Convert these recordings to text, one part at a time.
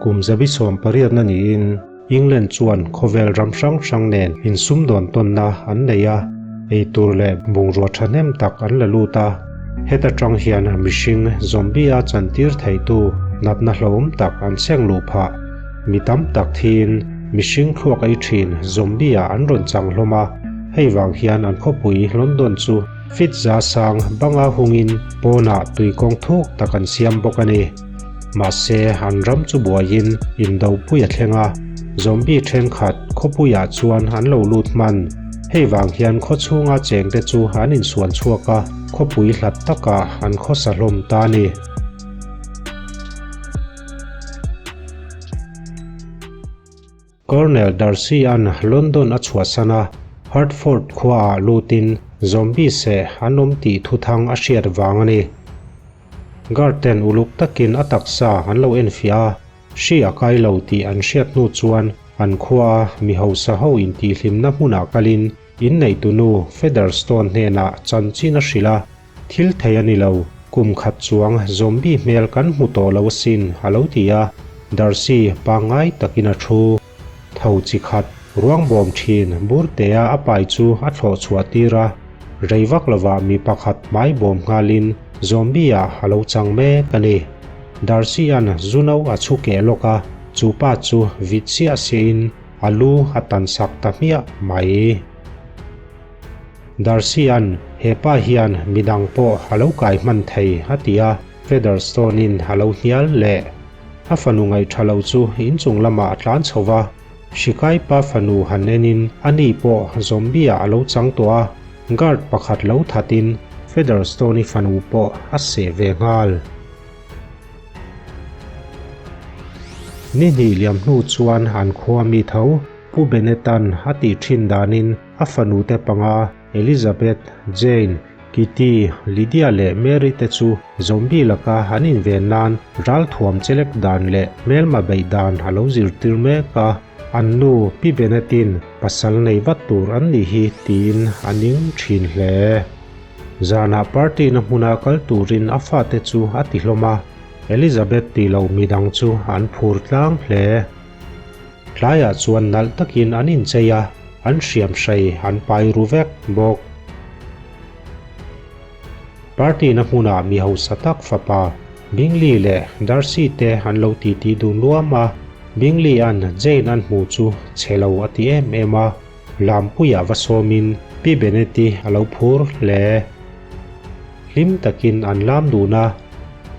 Kum 18na niin England chuan khawvel ram hrang hrang nen insumdawn tawnna an nei a, eitur leh bungrua thahnem tak an la lut a. Heta tang hian mihring zombie-a chantir theitu natna hlauhawm tak an seng luh phah. Mi tam tak thiin mihring thluak ei thin zombie-ah an rawn chang hlawm a, hei vang hian an khawpui London chu fit za sang banga hungin pawnah tuikawng thuk tak an siam bawk a ni. Mahse, an ram chu buaiin indopui a thleng a, zombie thenkhat khawpuiah chuan an lo lut hman. Hei vang hian khawchhunga chengte chu an insuan chhuak a, khawpui hlat takah an khawsa hlawm ta a ni. Colonel Darcy-a'n London a chhuahsan a, Hertford khuaah lutin zombie seh an awm tih thuthang a hriat vang a ni. Guard-ten uluk takin a taksa an lo enfiah a, hri a kai lo tih an hriat hnu chuan an khuaa mi hausa ho intihhlimna hmunah kalin inneitunu Featherstone hnenah chanchin a hrilh a, Thil thei a ni lo, kum khat chuang zombie hmel kan hmu tawh lo asin, a lo ti a. Darcy pangngai takin a thu. Tho chi khat, ruang bawm thin Burtea a pai chu a thlawh chhuah tir a. Rei vak lovah mi pakhat hmai bawm nghalin zombie-ah a lo chang mek a ni. Darcy-a'n zu no a chhu keh lawk a, chu pa chu vit siah siahin a lu a tan sak ta hmiah mai. Darcy-a'n he pa hian midang pawh a lo kai hman thei a ti a, Featherstone-in a lo hnial leh. A fanu ngaihṭha lo chu inchung lamah a tlan chho va, Hrikai pa fanu han enin ani pawh zombie-ah a lo chang tawh a, guard pakhat lo thatin Featherstone-i fanu pawh a seh ve nghal. Ni hnih liam hnu chuan an khua mi tho Pu Bennetta'n a tih ṭhin danin a fanute panga Elizabeth, Jane, Kitty, Lydia leh Mary te chu zombie laka an inven nan ralthuam chelek dan leh hmelma beih dan a lo zirtir mek a, an nu Pi Bennett-in pasal nei vat tur an nih hi tiin a ning ṭhin hle. Zanah party na hmuna kal turin a fate chu a ti hlawm a, Elizabeth tih loh midang chu an phur tlang hle. Tlaiah chuan nalh takin an inchei a, an hriam hrei an pai ru vek bawk. Party na hmunah mi hausa tak fapa Bingley leh Darcy te an lo titi dun luam a, Bingley-a'n Jane an hmu chu chhe lo a ti em em a. Lampuiah va sawmin Pi Beneti a lo phur hle. Hlim takin an lam dun a,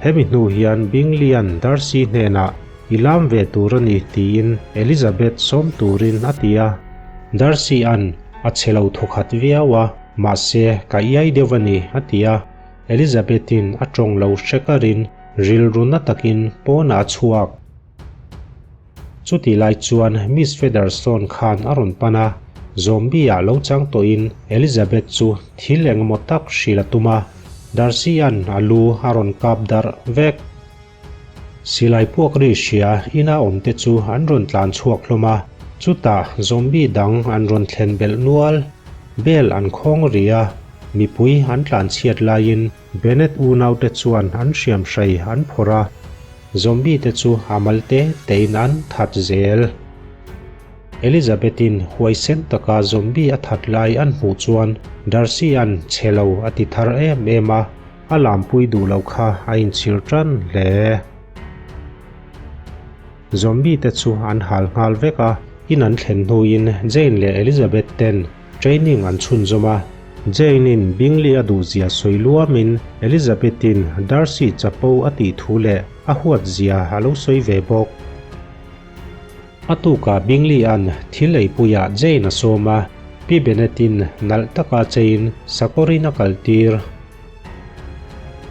hemi hnu hian Bingley-a'n Darcy hnenah i lam ve tur a ni tiin Elizabeth sawm turin a ti a. Darcy-a'n a che lo thawkhat viau a, mahse ka iai deuh a ni a ti a. Elizabeth-in a tawng lo hre karin rilru na takin pawnah a chhuak. Chutih lai chuan Miss Featherstone khan a rawn pan a, Zombie-ah lo chang tawhin Elizabeth chu thil eng emaw tak hrilh a tum a, Darcy-a'n a lu a rawn kap darh vek. Silai puak ri hria ina awmte chu an rawn tlan chhuak hlawm a, chutah zombie dang an rawn thlen belh nual. Bell an khawng ri a, mipui an tlan chhiat laiin Bennett unaute chuan an hriam hrei an phawrh a, Zombie te chu a mal te tein an that zel. Elizabeth-in huaisen taka zombie a that lai an hmuh chuan Darcy-a'n chhe lo a ti thar em em a, a lampui duh lo kha a inchhir tan hle. Zombie te chu an hal nghal vek a, in an thlen hnuin Jane leh Elizabeth ten training an chhunzawm a. Jane-in Bingley a duhzia sawi luamin Elizabeth-in Darcy chapo a tih thu leh a huatzia a lo sawi ve bawk. A tukah Bingley-a'n thil eipuiah Jane a sawm a, Pi Bennet-in nalh taka cheiin sakawrin a kaltir.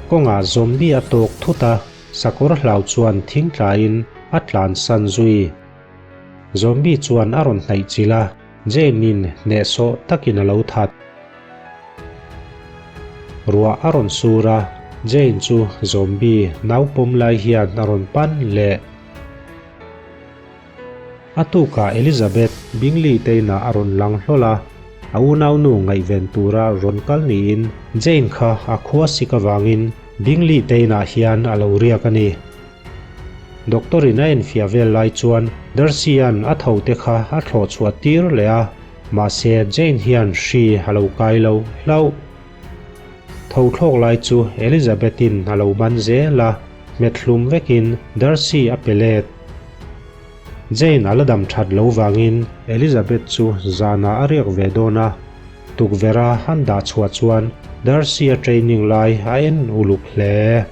Kawngah zombie a tawk thut a, sakawr hlau chuan thing tlain a tlansan zui. Zombie chuan a rawn hnaih chilh a. Jane-in hnehsawh takin a lo that. Ruah a rawn sur a, Jane chu zombie nau pawm lai hian a rawn pan leh. A tukah Elizabeth Bingley te inah a rawn lang hlawl a, a unaunu ngaihven tura rawn kal niin Jane kha a khua sik avangin Bingley te inah hian a lo riak a ni. Doctor in a enfiah vel lai chuan Darcy-a'n a tho te kha a thlawh chhuah tir leh a, mahse Jane hian hri a lo kai lo hlauh. Tho thlawk lai chu Elizabeth-in a lo ban zel a, hmet hlum vekin Darcy a pe let. Jane a la dam that lo vangin Elizabeth chu zanah a riak ve dawn a, tukverha an dah chhuah chuan Darcy-a training lai a en uluk hle.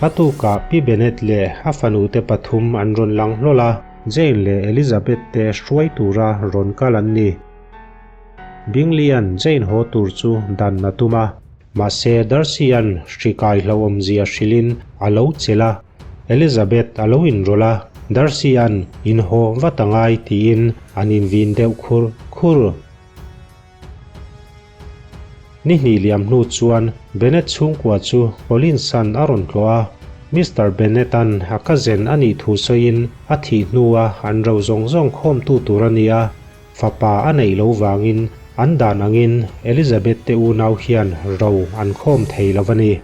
A tukah Pi Bennet leh a fanute pathum an rawn lang hlawl a, Jane leh Elizabeth te hruai tura rawn kal an ni. Bingley-a'n Jane haw tur chu dan a tum a, mahse Darcy-a'n hri kai hlauhawmzia hrilhin a lo chelh a. Elizabeth a lo inrawlh a, Darcy-a'n inhaw vat a ngai tiin an invin deuh khur khur. Ni hnih liam hnu chuan Bennet chhungkua chu Collins-a'n a rawn tlawh a, Mister Bennet-a'n a cousin a nih thu sawiin a thih hnua an ro zawng zawng khawmtu tur a ni a, fapa a neih lo vangin an dan angin Elizabeth te unau hian ro an khawm thei lo a ni.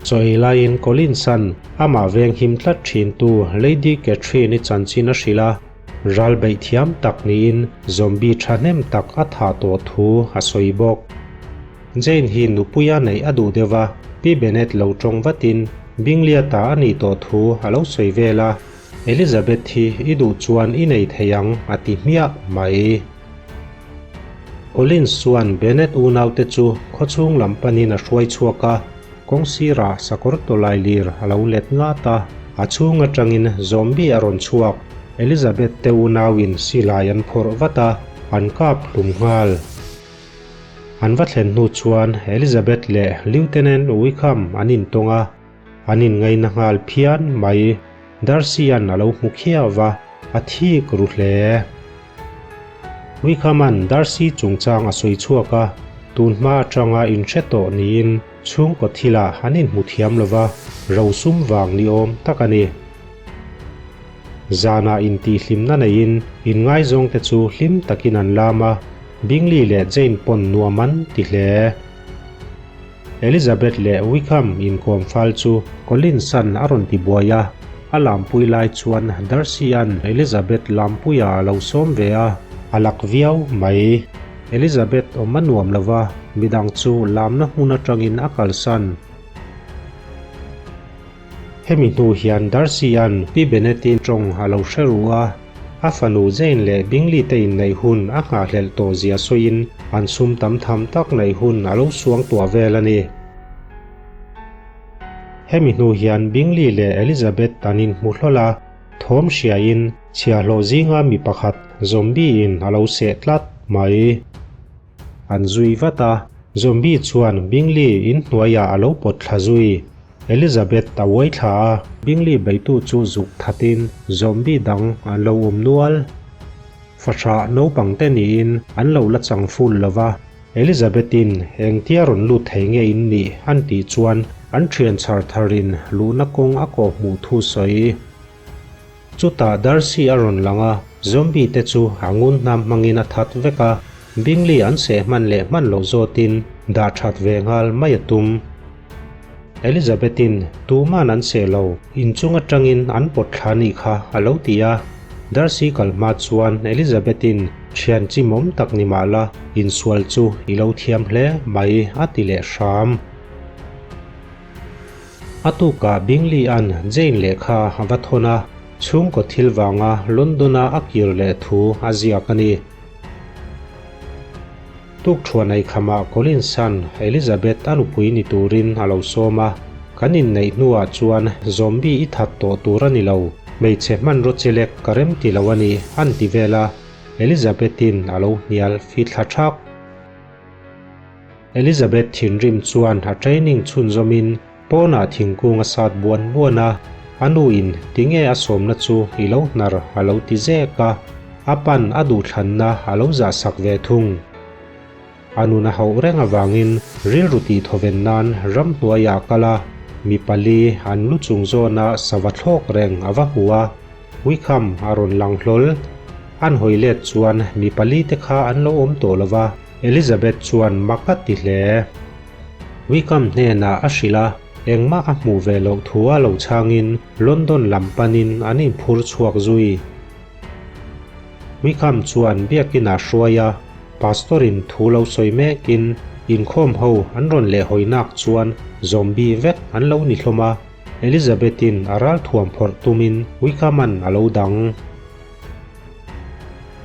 Chaw ei laiin Collins-a'n amah veng him tlat thintu Lady Catherine-i chanchin a hrilh a, Ral beih thiam tak niin zombie thahnem tak a thah tawh thu a sawi bawk. Jane hi nupuia neih a duh deuh a, Pi Bennet lo tawng vatin Bingley-a ta a nih tawh thu a lo sawi vel a, Elizabeth hi i duh chuan i nei thei ang a ti hmiah mai. Collins chuan Bennet unaute chu khawchhung lam panin a hruai chhuak a, Kawng sirah sakawr tawlai lir a lo let ngat a, a chhung atangin zombie a rawn chhuak. Elizabeth te unauin silai an phawrh vat a, an kap hlum nghal. An va thlen hnu chuan Elizabeth leh Lieutenant Wickham an intawng a, an inngaina nghal phian mai. Darcy-a'n a lo hmu khiau va, a thik ru hle. Wickham-a'n Darcy chungchang a sawi chhuak a, tun hma atanga inhre tawh niin chhungkaw thilah an inhmu thiam lo va, rosum vang ni awm tak a ni. Zanah intihhlimna neiin inngaizawngte chu hlim takin an lam a, Bingley leh Jane pawn nuam an ti hle. Elizabeth leh Wickham inkawm fal chu Collins-a'n a rawn ti buai a, a lampui lai chuan Darcy-a'n Elizabeth lampuia a lo sawm ve a, a lak viau mai. Elizabeth awm a nuam lo va, midang chu lamna hmun atangin a kalsan. Hemi hnu hian Darcy-a'n Pi Bennet-i tawng a lo hre ru a, a fanu Jane leh Bingley te inneih hun a nghahhlelh tawh zia sawiin an sum tam tham tak neih hun a lo suang tuah vel a ni. Hemi hnu hian Bingley leh Elizabeth an inhmu hlawl a, thawm hriain chhiahhlawh zinga mi pakhat zombie-in a lo seh tlat mai. An zui vat a, Zombie chuan Bingley in hnuaiah a lo pawt thla zui. Elizabeth a uai thla a, Bingley beitu chu zuk thatin zombie dang an lo awm nual. Fahrah naupang te niin an lo la chang ful lo va, Elizabeth-in engtia rawn lut thei nge in nih an tih chuan an thian chhar tharin luhna kawng a kawh hmuh thu sawi. Chutah Darcy a rawn lang a, zombie te chu a ngun hnam hmangin a that vek a, Bingley an seh hman leh hman loh zawtin dah that ve nghal mai a tum. Elizabeth-in tuman an seh lo, inchung atangin an pawt thla nih kha a lo ti a. Darcy kal hma chuan Elizabeth-in thian chimawm tak ni mah la, insual chu i lo thiam hle mai a ti leh hram. A tukah Bingley-a'n Jane lehkha a va thawn a, chhungkaw thil vanga London-a a kir leh thu a ziak a ni. Tukthuan eikhamah Collins-a'n Elizabeth a nupui ni turin a lo sawm a, Kan inneih hnuah chuan zombie i that tawh tur a ni lo, hmeichhe hmanraw chelek ka rem ti lo a ni, a'n ti vel a, Elizabeth-in a lo hnial fithla thak. Elizabeth thinrim chuan a training chhunzawmin pawnah thingkung a sat buan buan a, a nuin tinge a sawmna chu i lo hnar a lo ti zek a, a pan a duhthlanna a lo zahsak ve thung. A nun a hauh reng avangin rilru tihthawven nan ramhnuaiah a kal a, mi pali an lu chung zawna sava thlawk reng a va hmu a, Wickham a rawn lang hlawl. An hawi let chuan mi pali te kha an lo awm tawh lo va, Elizabeth chuan mak a ti hle. Wickham hnenah a hrilh a, Engmah a hmuh ve loh thu a lo chhangin London lam panin an inphur chhuak zui. Wickham chuan biakin ah hruai a, Pastor in thu lo sawi mekin inkhawm ho an rawn lehhawi nak chuan zombie vek an lo ni hlawm a, Elizabeth-in a ralthuam phawrh tumin Wickham-a'n a lo dang.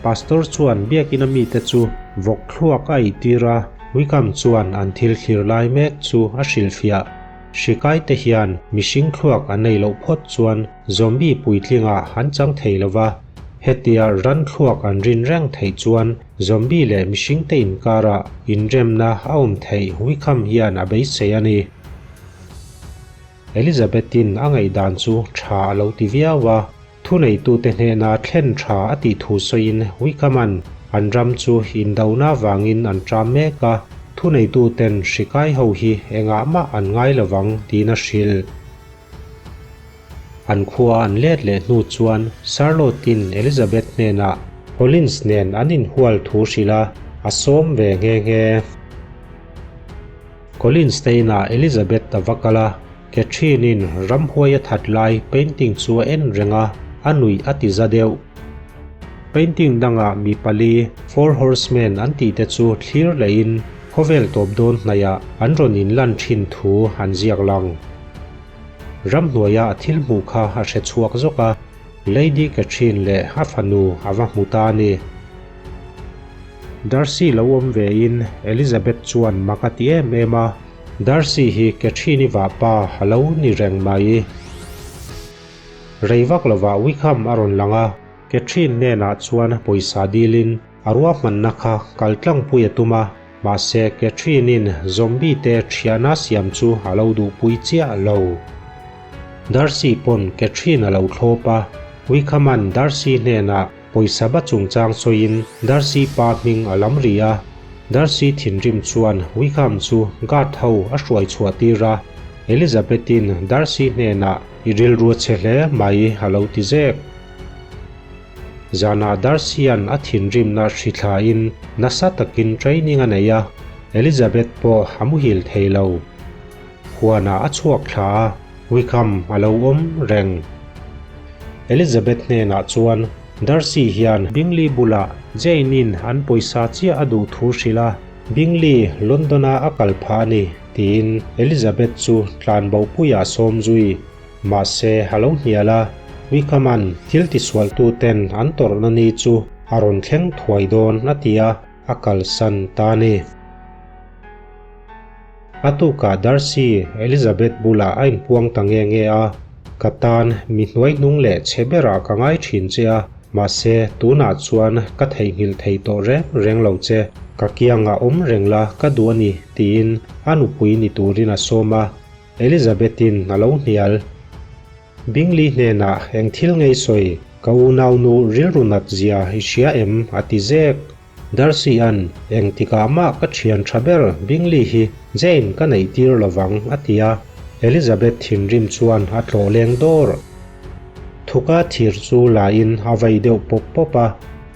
Pastor chuan biakin a mite chu vawk thluak a eitir a, Wickham chuan an thil thlir lai mek chu a hrilhfiah. Hri kaite hian mihring thluak an nei loh phawt chuan zombie puitlingah an chang thei lo va, hetia ran thluak an rin reng theih chuan zombie leh mihringte inkarah inremna a awm theih Wickham hian a beisei a ni. Elizabeth-in a ngaihdan chu tha a lo ti viau a, thuneitute hnena thlen tha a tih thu sawiin Wickham-a'n an ram chu indona vangin an ṭam mek a, thuneituten hri kai ho hi engah mah an ngai lovang tiin a hrilh. An khua an let leh hnu chuan Charlotte-in Elizabeth hnenah Collins nen an inhual thu hrilh a, a sawm ve nghe nghe. Collins te inah Elizabeth a va kal a, Catherine-in ramhuai a that lai painting chu a en reng a, a nuih a ti za deuh. Painting dangah mi pali, Four Horsemen an tih te chu thlir lehin khawvel tawp dawn hnaihah an rawn inlan thin thu an ziak lang. Ramhnuaia a thil hmuh kha a hre chhuak zawk a, Lady Catherine leh a fanu a va hmu ta a ni. Darcy lo awm vein Elizabeth chuan mak a ti em em a, Darcy hi Catherine-i vahpa a lo ni reng mai. Rei vak lovah Wickham a rawn lang a, Catherine hnenah chuan pawisa dilin a ruahmanna kha kal tlangpui a tum a, mahse Catherine-in zombie te thiana siam chu a lo duhpui chiah lo. Darcy pawn Catherine a lo thlawp a, Wickham-a'n Darcy hnenah Pawisa ba chungchang sawiin Darcy pa hming a lam ri a, Darcy thinrim chuan Wickham chu guard ho a hruai chhuah tir a, Elizabeth-in Darcy hnenah i rilru a chhe hle mai a lo ti zek. Zanah Darcy-a'n a thinrimna hri thlain nasa takin training a nei a, Elizabeth pawh a muhil thei lo. Huanah a chhuak thla a, Wickham a lo awm reng. Elizabeth hnenah chuan Darcy hian Bingley bulah Jane-in an pawisa chiah a duh thu hrilh a, Bingley London-a a kal phah a ni tiin Elizabeth chu tlan bopuiah sawm zui. Mahse a lo hnial a, Wickham-a'n thil tisualtuten an tawrhna ni chu a rawn thleng thuai dawn a ti a, a kalsan ta a ni. A tukah Darcy, Elizabeth bulah a inpuang ta nge nge a, Ka tan mi hnuaihnung leh chhe berah ka ngai thin che a, mahse tunah chuan ka theihnghilh thei tawh reng reng lo che, ka kiangah awm reng la ka duh a ni, tiin a nupui ni turin a sawm a, Elizabeth-in a lo hnial. Bingley hnenah eng thil ngei sawi, ka unaunu rilru nat zia i hria em? a ti zek. Darcy-a'n, Engtikah mah ka thian tha ber Bingley hi Jane ka neih tir lovang, a ti a. Elizabeth thinrim chuan a tlawh leng dawr. Thuka thir chu lain a vei deuh pawp pawp a,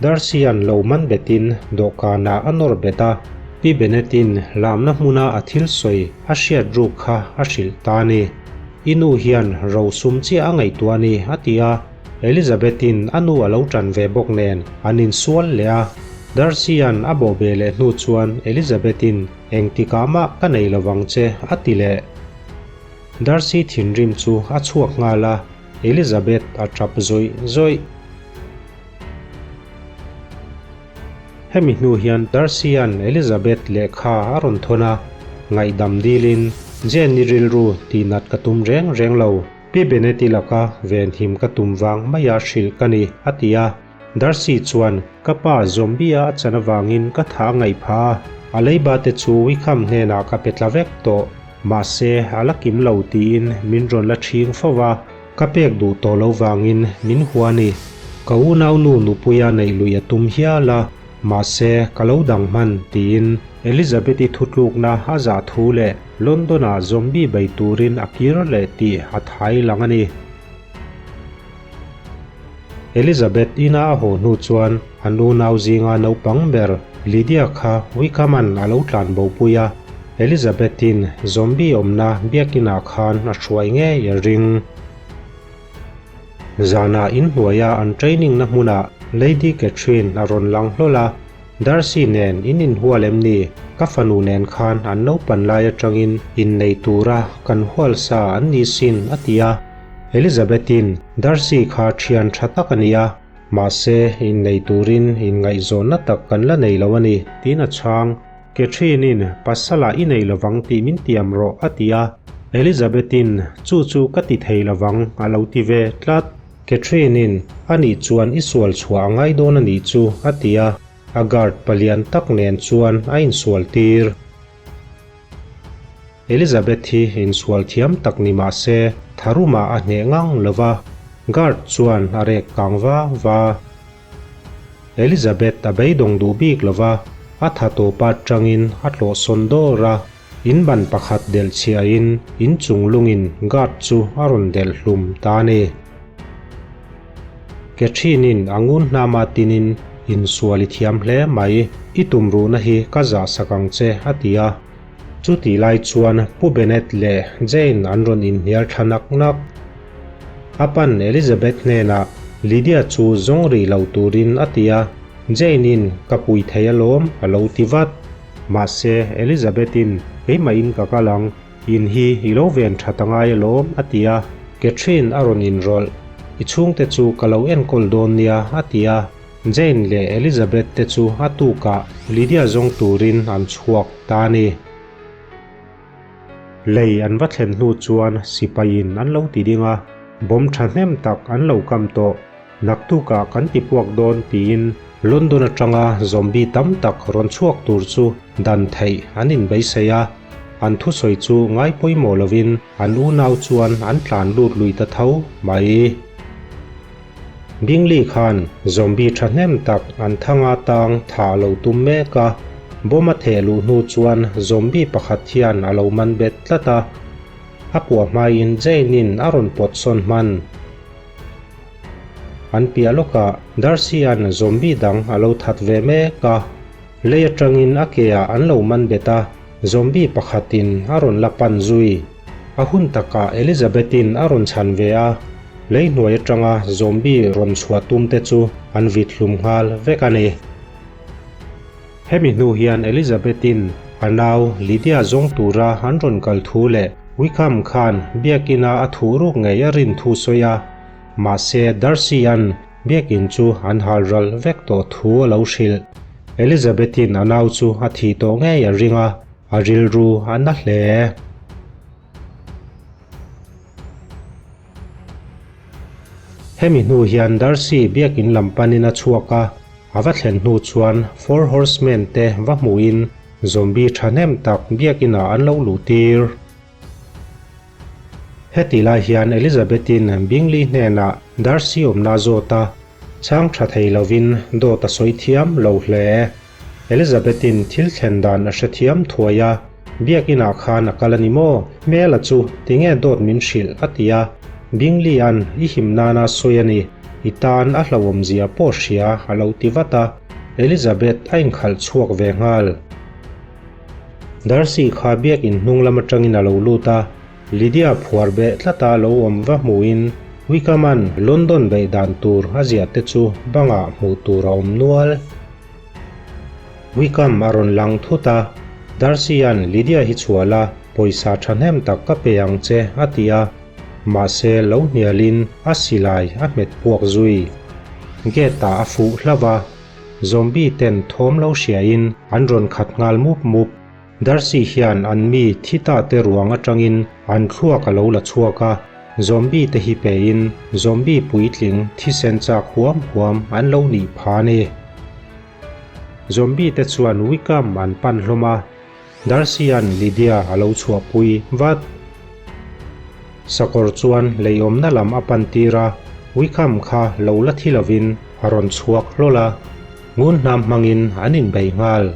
Darcy-a'n lo man betin dawhkanah a nawr bet a. Pi Bennet-in lamna hmuna a thil sawi a hriat ruk kha a hrilh ta a ni. I nu hian rosum chiah a ngaihtuah a ni, a ti a. Elizabeth-in a nu a lo ṭan ve bawk nen an insual leh a, Darcy-a'n a bawh ve leh hnu chuan Elizabeth-in engtikah mah ka nei lovang che a ti leh. Darcy thinrim chu a chhuak nghal a, Elizabeth a ṭap zawih zawih. Hemi hnu hian Darcy-a'n Elizabeth lehkha a rawn thawn a, ngaihdam dilin Jane-i rilru tihnat ka tum reng reng lo. Pi Bennet-i laka venhim ka tum vang maia hrilh ka ni, a ti a. Darcy chuan, Ka pa zombie-a a chan avangin ka tha a ngaih phah a, a leiba te chu Wickham hnenah ka pe tla vek tawh. Mahse, a la kim lo tiin min rawn la ṭhing fo va, ka pek duh tawh lo vangin min hua a ni. Ka unaunu nupuia neih lui a tum hial a. Mahse, ka lo dang hman, tiin Elizabeth-i thutlukna a zah thu leh London-ah zombie bei turin a kir leh tih a thai lang a ni. Elizabeth ina a haw hnu chuan an unau zinga naupang ber Lydia kha Wickham-a'n a lo tlan bopui a. Elizabeth-i'n zombie awmna biakinah khan a hruai ngei a ring. Zanah inhnuaia an training na hmunah Lady Catherine a rawn lang hlawl a, Darcy nen in inhual em ni? Ka fanu nen khan an naupan lai atangin innei tura kan hual sa an ni sin a ti a. Elizabeth-i'n Darcy kha thian tha tak a ni a, mahse innei turin inngaihzawnna tak kan la nei lo a ni tiin a chhang. Catherine-i'n Pasala i nei lovang tih min tiam rawh a ti a, Elizabeth-i'n Chu chu ka ti thei lovang a lo ti ve tlat. Catherine-i'n A nih chuan i sual chhuah a ngai dawn a nih chu a ti a, a guard palian tak nen chuan a insual tir. Elizabeth hi insual thiam tak ni mah se tharumah a hneh ngang lo va, guard chuan a rek kang va va. Elizabeth a beidawng duh bik lo va, a tha tawpa atangin a tlawh sawn dawr a, in ban pakhat delh chhiahin in chung lungin guard chu a rawn delh hlum ta a ni. Catherine-in a ngun hnama tinin insual i thiam hle mai, i tumruhna hi ka zahsak ang che a ti a. Chutih lai chuan Pu Bennet leh Jane an rawn inhnial thla nak nak. A pan Elizabeth hnenah Lydia chu zawng rih lo turin a ti a, Jane-in ka pui thei alawm a lo ti vat. Mahse Elizabeth-in keimahin ka kal ang, in hi i lo ven that angai alawm a ti a. Catherine a rawn inrawlh, I chhungte chu ka lo enkawl dawn nia a ti a. Jane leh Elizabeth te chu a tukah Lydia zawng turin an chhuak ta a ni. Lei an va thlen hnu chuan sipaiin an lo ti ding a, bomb thahnem tak an lo kam tawh. Naktukah kan ti puak dawn tiin London atanga zombie tam tak rawn chhuak tur chu dan theih an inbeisei a, an thusawi chu ngai pawimawh lovin an unau chuan an tlan lut lui ta tho mai. Bingley khan zombie thahnem tak an thanga tang thah a lo tum mek a, bomb a theh luh hnu chuan zombie pakhat hian a lo man bet tlat a, a puah hmaiin Jane-in a rawn pawt sawn hman. An piah lawkah Darcy-a'n zombie dang a lo that ve mek a, lei atangin a ke-ah an lo man bet a, zombie pakhatin a rawn la pan zui. A hun takah Elizabeth-in a rawn chhan ve a, lei hnuai atanga zombie rawn chhuah tum te chu an vit hlum nghal vek a ni. Hemi hnu hian Elizabeth-in a nau Lydia zawng tura an rawn kal thu leh Wickham khan biakina a thuh ruk ngei a rin thu sawi a, mahse Darcy-a'n biakin chu an hal ral vek tawh thu a lo hrilh. Elizabeth-in a nau chu a thih tawh ngei a ring a, A rilru a na hle. Hemi hnu hian Darcy biakin lam panin a chhuak a, a va thlen hnu chuan Four Horsemen te va hmuhin zombie thahnem tak biakinah an lo luh tir. Heti lai hian Elizabeth-in Bingley hnenah Darcy awmna a zawt a, chhang tha thei lovin dawt a sawi thiam lo hle. Elizabeth-in thil thlen dan a hrethiam thuai a, Biakinah khan a kal a ni maw? Hmela chu tinge dawt min hrilh? a ti a. Bingley-a'n i him nana sawi a ni, i tan a hlauhawmzia pawh hria a lo ti vat a. Elizabeth a inkhalh chhuak ve nghal. Darcy kha biakin hnung lam atangin a lo lut a, Lydia phuar beh tlata lo awm va hmuhin Wickham-a'n London beih dan tur a ziah te chu bangah hmuh tur a awm nual. Wickham a rawn lang thut a, Darcy-a'n Lydia hi chhuah la, pawisa thahnem tak ka pe ang che a ti a, mahse lo hnialin a silai a hmet puak zui. Gate-ah a fuh hlauh a. Zombie ten thawm lo hriain an rawn khat nghal mup mup. Darcy hian an mi thi ta te ruang atangin an thluak a lo la chhuak a, zombie te hi pein zombie puitling thisen chak huam huam an lo nih pha a ni. Zombie te chuan Wickham an pan hlawm a, Darcy-a'n Lydia a lo chhuahpui vat. Sakawr chuan leiawmna lam a pan tir a, Wickham kha lo la thi lovin a rawn chhuak hlawl a, ngun hnam hmangin an inbei nghal.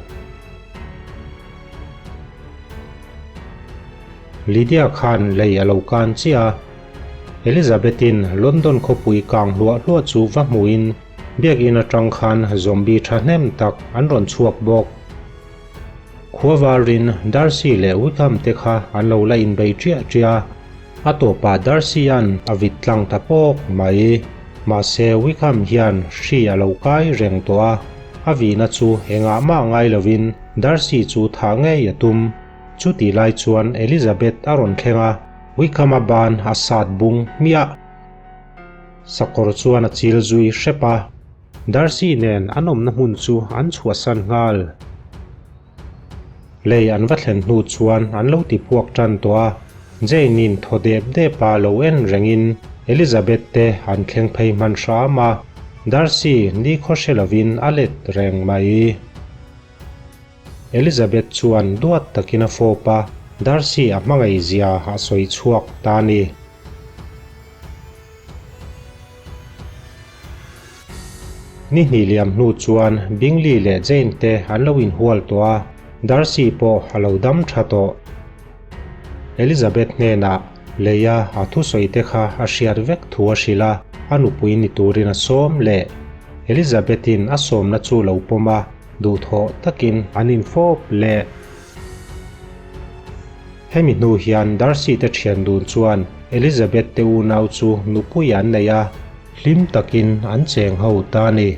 Lydia khan lei a lo kan chiah a, Elizabeth-in London khawpui kang hluah hluah chu va hmuhin biakin atang khan zombie thahnem tak an rawn chhuak bawk. Khua varin Darcy leh Wickham te kha an lo la inbei ṭiah ṭiah a, a tawpah Darcy-a'n a vit tlang ta pawk mai. Mahse Wickham hian hri a lo kai reng tawh a, a vihna chu engah mah ngai lovin Darcy chu thah ngei a tum. Chutih lai chuan Elizabeth a rawn thleng a, Wickham-a ban a sat bung hmiah. Sakawr chuan a chil zui hrep a. Darcy nen an awmna hmun chu an chhuahsan nghal. Lei an va thlen hnu chuan an lo ti puak tan tawh a, Jane-in thaw dep dep a lo en rengin Elizabeth te an thleng phei hman hram a, Darcy ni khaw hre lovin a let reng mai. Elizabeth chuan duat takin a fawp a, Darcy a hmangaihzia a sawi chhuak ta a ni. Ni hnih liam hnu chuan Bingley leh Jane te an lo inhual tawh a, Darcy pawh a lo dam tha tawh. Elizabeth hnenah leia a thusawi te kha a hriat vek thu a hrilh a, a nupui ni turin a sawm leh. Elizabeth-in a sawmna chu lo pawm a, duhthawh takin an infawp leh. Hemi hnu hian Darcy te thian dun chuan Elizabeth te unau chu nupui an nei a, hlim takin an cheng ho ta a ni.